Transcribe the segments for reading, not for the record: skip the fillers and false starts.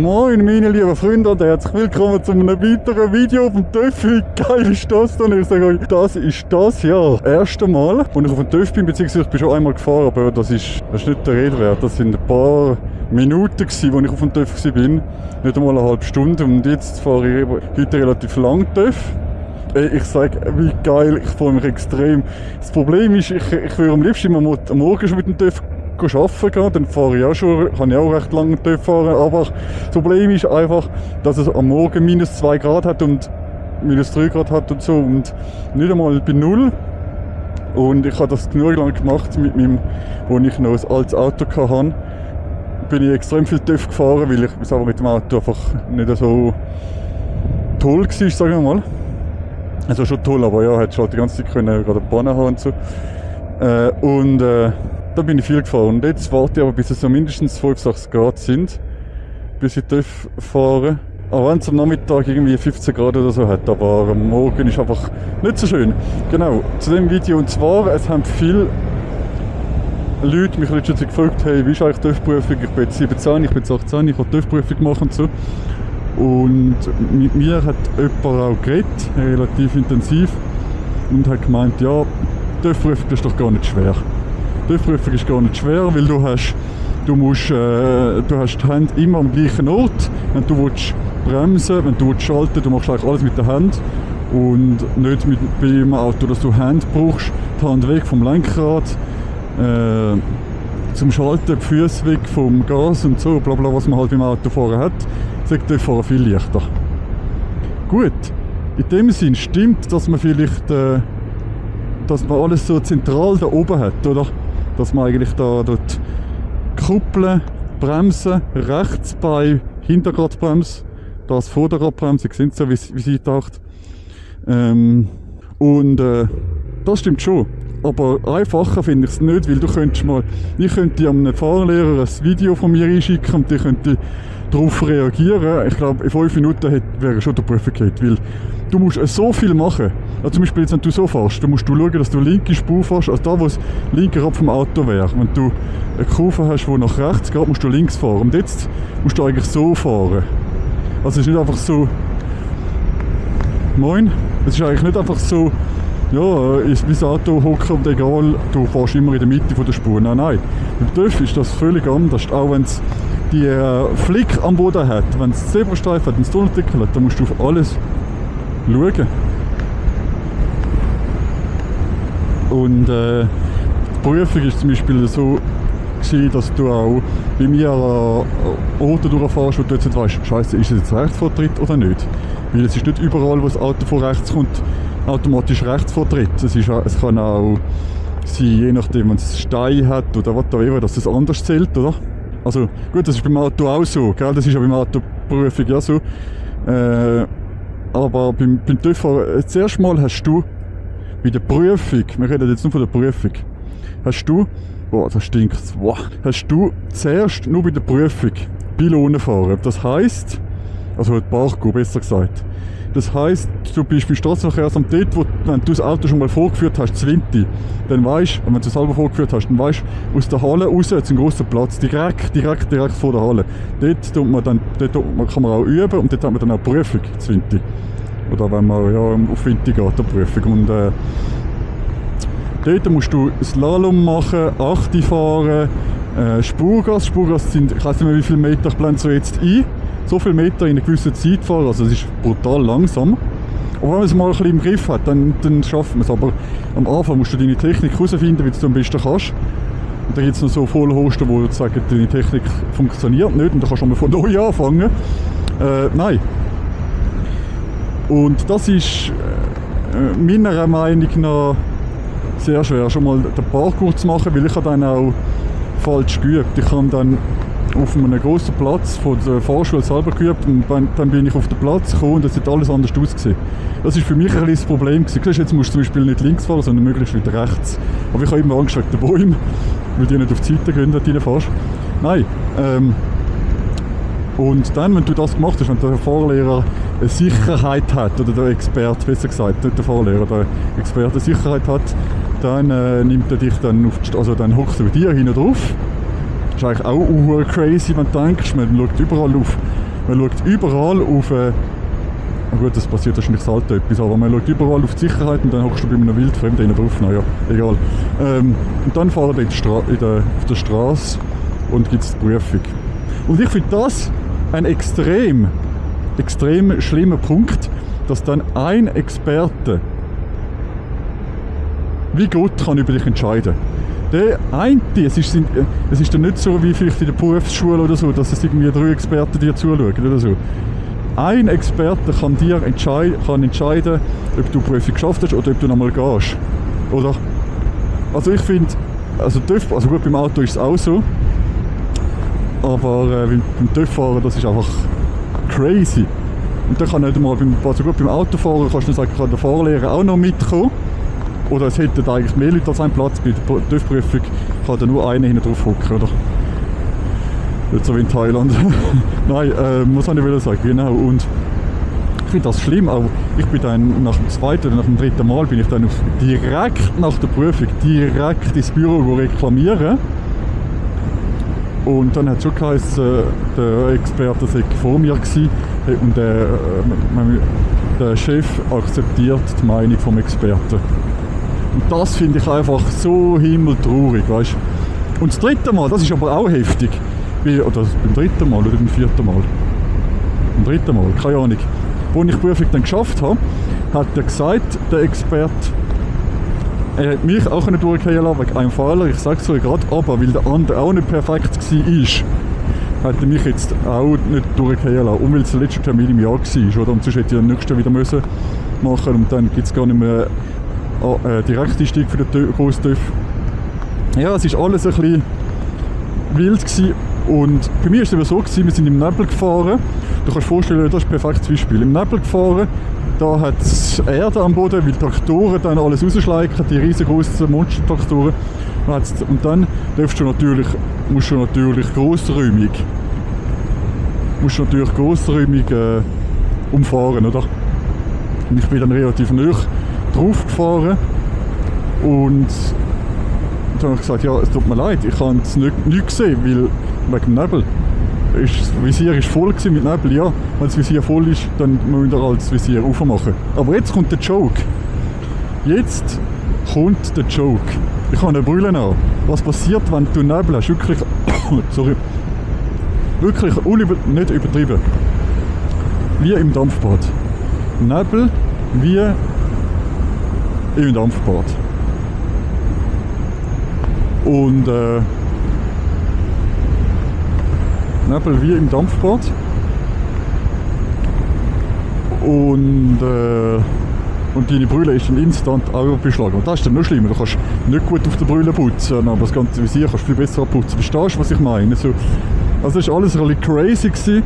Moin meine lieben Freunde und herzlich willkommen zu einem weiteren Video vom TÜV. Wie geil ist das denn? Ich sage euch, das ist das Jahr das erste Mal, als ich auf dem TÜV bin, beziehungsweise ich bin schon einmal gefahren, aber das ist nicht der Rede wert. Das sind ein paar Minuten gewesen, als ich auf dem TÜV war, nicht einmal eine halbe Stunde, und jetzt fahre ich heute relativ lang TÜV. Ich sage, wie geil, ich freue mich extrem. Das Problem ist, ich würde am liebsten immer am Morgen schon mit dem TÜV arbeiten gehen, dann fahre ich auch schon, kann ich auch recht lange TÜV fahren, aber das Problem ist einfach, dass es am Morgen minus 2 Grad hat und minus 3 Grad hat und so, und nicht einmal bei 0. Und ich habe das genug lang gemacht mit meinem, wo ich noch ein altes Auto hatte, bin ich extrem viel TÜV gefahren, weil ich es aber mit dem Auto einfach nicht so toll war, sagen wir mal. Also schon toll, aber ja, hätte schon die ganze Zeit können, gerade Bahnen haben und so. Da bin ich viel gefahren. Und jetzt warte ich aber, bis es so mindestens 5-6 Grad sind, bis ich TÜV fahre. Auch wenn es am Nachmittag irgendwie 15 Grad oder so hat, aber am Morgen ist einfach nicht so schön. Genau, zu dem Video. Und zwar, es haben viele Leute mich letztens gefragt, hey, wie ist eigentlich TÜV-Prüfung? Ich bin jetzt 17, ich bin jetzt 18, ich habe TÜV-Prüfung gemacht und so. Und mit mir hat jemand auch geredet, relativ intensiv, und hat gemeint, ja, TÜV-Prüfung ist doch gar nicht schwer. TÜV-Prüfung ist gar nicht schwer, weil du hast die Hand immer am gleichen Ort. Wenn du willst bremsen, wenn du willst schalten, du machst eigentlich alles mit der Hand und nicht bei einem Auto, dass du Hand brauchst, die Hand weg vom Lenkrad, zum Schalten, die Füße weg vom Gas und so, bla bla, was man halt beim Autofahren hat, sagt der Fahrer viel leichter. Gut, in dem Sinn stimmt, dass man vielleicht dass man alles so zentral da oben hat, oder? Dass man eigentlich da dort Kuppeln, Bremsen, rechts bei Hinterradbremse, das Vorderradbremse, ihr seht so, wie sie taucht. Das stimmt schon. Aber einfacher finde ich es nicht, weil ich könnte einem Fahrlehrer ein Video von mir einschicken und die könnte darauf reagieren. Ich glaube, in 5 Minuten wäre schon der Prüfung gehabt, weil du musst so viel machen. Also zum Beispiel jetzt, wenn du so fährst, dann musst du schauen, dass du linke Spur fährst, also da, wo das linke Rad vom Auto wäre. Wenn du eine Kurve hast, die nach rechts geht, musst du links fahren. Und jetzt musst du eigentlich so fahren. Also es ist nicht einfach so... Moin. Es ist eigentlich nicht einfach so... Ja, wie das Auto hocken und egal, du fährst immer in der Mitte der Spur. Nein, nein. Beim TÜV ist das völlig anders. Auch wenn es die Flick am Boden hat, wenn es Zebrastreifen hat, wenn es Tunneltickel hat, dann musst du auf alles schauen. Und die Prüfung ist zum Beispiel so gewesen, dass du auch bei mir an Orten durchfährst, wo du jetzt nicht weißt, Scheiße, ist es jetzt Rechtsvortritt oder nicht? Weil es ist nicht überall, wo das Auto von rechts kommt, automatisch Rechtsvortritt. Es kann auch sein, je nachdem, wenn es Stein hat oder was auch immer, dass es anders zählt, oder? Also gut, das ist beim Auto auch so, gell? Das ist ja beim Autoprüfung ja so. Aber beim TÜV, zuerst mal hast du bei der Prüfung, wir reden jetzt nur von der Prüfung, hast du, boah, das stinkt, boah, hast du zuerst nur bei der Prüfung Pylonen fahren. Das heisst, also Parkour besser gesagt, das heisst, du bist beim Straßenverkehrsamt dort, wenn du das Auto schon mal vorgeführt hast, das Winti, dann weisst, und wenn du es selber vorgeführt hast, dann weisst du, aus der Halle raus, jetzt einen grossen Platz, direkt vor der Halle. Dort kann man auch üben und dort hat man dann auch Prüfung, das Winti. Oder wenn man ja, auf Winti geht, eine Prüfung. Und dort musst du Slalom machen, Achte fahren, Spurgas sind, ich weiss nicht mehr wie viele Meter, ich blende so jetzt ein, so viele Meter in einer gewissen Zeit fahren, also es ist brutal langsam. Aber wenn man es mal ein bisschen im Griff hat, dann schafft man es. Aber am Anfang musst du deine Technik herausfinden, wie du es am besten kannst. Und dann gibt es noch so Vollhoster, wo sagen, deine Technik funktioniert nicht und dann kannst du mal von neu anfangen. Nein. Und das ist meiner Meinung nach sehr schwer, schon mal den Parkour zu machen, weil ich habe dann auch falsch geübt. Ich habe dann auf einem grossen Platz von der Fahrschule selber geübt und dann bin ich auf den Platz gekommen und es hat alles anders ausgesehen. Das war für mich ein kleines Problem gewesen. Jetzt musst du zum Beispiel nicht links fahren, sondern möglichst wieder rechts. Aber ich habe immer Angst wegen den Bäumen, weil die nicht auf die Seite gehen, wenn du reinfährst. Nein. Und dann, wenn du das gemacht hast, wenn der Fahrlehrer eine Sicherheit hat, oder der Experte, besser gesagt, nicht der Fahrlehrer, der Experte eine Sicherheit hat, dann nimmt er dich dann dann hockst du bei dir hinten drauf. Das ist eigentlich auch crazy, wenn du denkst, man schaut überall auf Man schaut überall auf... gut, das passiert wahrscheinlich selten etwas, aber man schaut überall auf die Sicherheit und dann hockst du bei einem Wildfremden drauf. Naja, egal. Und dann fahren wir auf der Straße und gibt es die Prüfung. Und ich finde das ein extrem schlimmer Punkt, dass dann ein Experte wie Gott kann über dich entscheiden. Der eine, es ist dann nicht so wie vielleicht in der Berufsschule oder so, dass es irgendwie 3 Experten dir zuschauen oder so. Ein Experte kann dir entscheiden, ob du die Prüfung geschafft hast oder ob du nochmal gehst. Oder? Also ich finde, also gut, beim Auto ist es auch so, aber beim TÜV-Fahren, das ist einfach crazy. Und dann kann nicht mal beim Autofahren kannst du sagen, kann der Fahrlehrer auch noch mitkommen. Oder es hätten eigentlich mehr Leute als einen Platz. Bei der TÜV-Prüfung kann da nur einer hinten drauf hocken, oder? Nicht so wie in Thailand. Nein, was soll ich sagen? Genau. Und ich finde das schlimm, aber ich bin dann nach dem zweiten oder nach dem dritten Mal bin ich dann direkt nach der Prüfung direkt ins Büro reklamieren. Und dann hat es schon geheißen, der Experte sei vor mir gewesen und der Chef akzeptiert die Meinung vom Experten. Und das finde ich einfach so himmeltraurig, weißt du. Und das dritte Mal, das ist aber auch heftig. Oder beim dritten Mal oder beim vierten Mal? Beim dritten Mal, keine Ahnung. Als ich die Prüfung dann geschafft habe, hat er gesagt, der Experte, er hat mich auch nicht durchgehen lassen wegen einem Fehler, ich sage es euch gerade, aber weil der andere auch nicht perfekt war, hat er mich jetzt auch nicht durchgehen lassen. Und weil es der letzte Termin im Jahr war, oder? Und sonst hätte ich den nächsten wieder müssen machen und dann gibt es gar nicht mehr Direkteinstieg für den grossen TÜV. Ja, es war alles ein bisschen wild gewesen. Und bei mir war es eben so, wir sind im Nebel gefahren. Du kannst dir vorstellen, das ist ein perfektes Beispiel. Im Nebel gefahren, da hat es Erde am Boden, weil Traktoren dann alles rausschleichen, die riesengroßen Monstertraktoren. Und dann musst du natürlich grossräumig umfahren, oder? Und ich bin dann relativ nah drauf gefahren und dann habe ich gesagt, ja, es tut mir leid, ich habe es nicht gesehen, weil wegen dem Nebel. Das Visier war voll mit Nebel, ja. Wenn das Visier voll ist, dann müssen wir das Visier aufmachen. Aber jetzt kommt der Joke. Jetzt kommt der Joke. Ich habe eine Brille an. Was passiert, wenn du Nebel hast? Wirklich, sorry. Wirklich nicht übertrieben. Wie im Dampfbad. Nebel wie im Dampfbad. Und Nebel wie im Dampfbad. Und deine Brille ist dann instant auch beschlagen. Und das ist dann noch schlimmer. Du kannst nicht gut auf der Brille putzen, aber das ganze Visier kannst du viel besser abputzen. Verstehst du, was ich meine? Also das war alles ein bisschen crazy gewesen.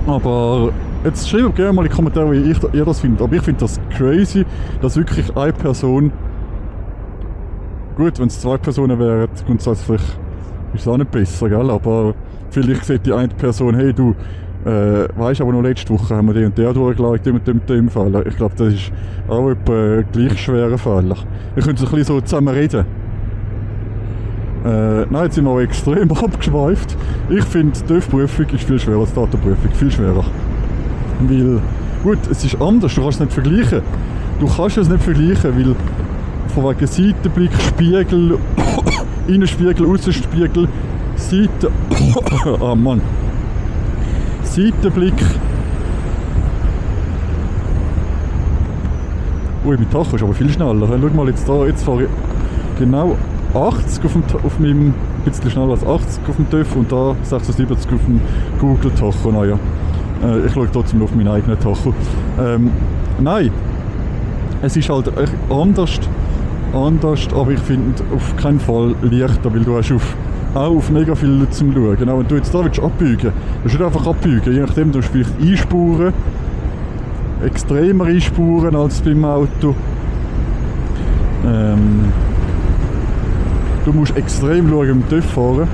Aber jetzt schreibt gerne mal in die Kommentare, wie ihr das findet. Aber ich finde das crazy, dass wirklich eine Person... Gut, wenn es 2 Personen wären, grundsätzlich ist es auch nicht besser, gell? Aber vielleicht sieht die eine Person, hey du, weisst aber noch letzte Woche haben wir den und der durchgelegt, dem Fehler. Ich glaube, das ist auch etwa gleich schwerer Fehler. Wir können so ein bisschen so zusammen reden. Nein, jetzt sind wir auch extrem abgeschweift. Ich finde, die TÜV-Prüfung ist viel schwerer als die Datenprüfung, viel schwerer. Weil, gut, es ist anders, du kannst es nicht vergleichen. Du kannst es nicht vergleichen, weil von wegen Seitenblick, Spiegel, Innenspiegel, Aussenspiegel, Seite... ah Mann. Seitenblick... Ui, mein Tacho ist aber viel schneller. Schau mal jetzt da, jetzt fahre ich genau 80 auf meinem... ein bisschen schneller als 80 auf dem TÜV und da 76 auf dem Google-Tacho. Naja, ich schaue trotzdem auf meinen eigenen Tacho. Nein, es ist halt anders, aber ich finde auf keinen Fall leichter, weil du hast auch auf mega viele Leute zum Schauen. Genau, wenn du jetzt da willst abbiegen, willst du nicht einfach abbiegen, je nachdem, du vielleicht einspuren, extremer einspuren als beim Auto. Du musst extrem schauen beim TÜV fahren,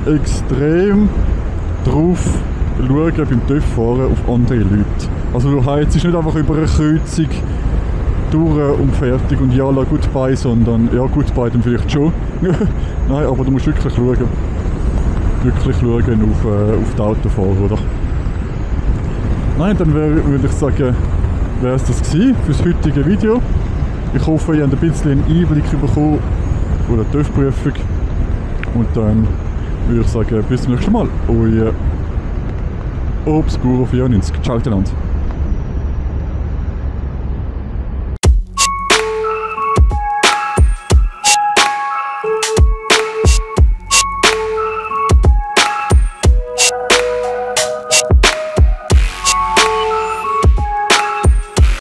extrem drauf schauen beim TÜV fahren auf andere Leute. Also du heizt nicht einfach über eine Kreuzung durch und fertig und ja, la goodbye, sondern ja, goodbye dann vielleicht schon. Nein, aber du musst wirklich schauen. wirklich schauen auf die Autofahrer, oder? Nein, dann würde ich sagen, wäre es das gewesen für das heutige Video. Ich hoffe, ihr habt ein bisschen einen Einblick bekommen von der TÜV-Prüfung. Und dann würde ich sagen, bis zum nächsten Mal. Euer Obscuro 94. Ciao miteinander.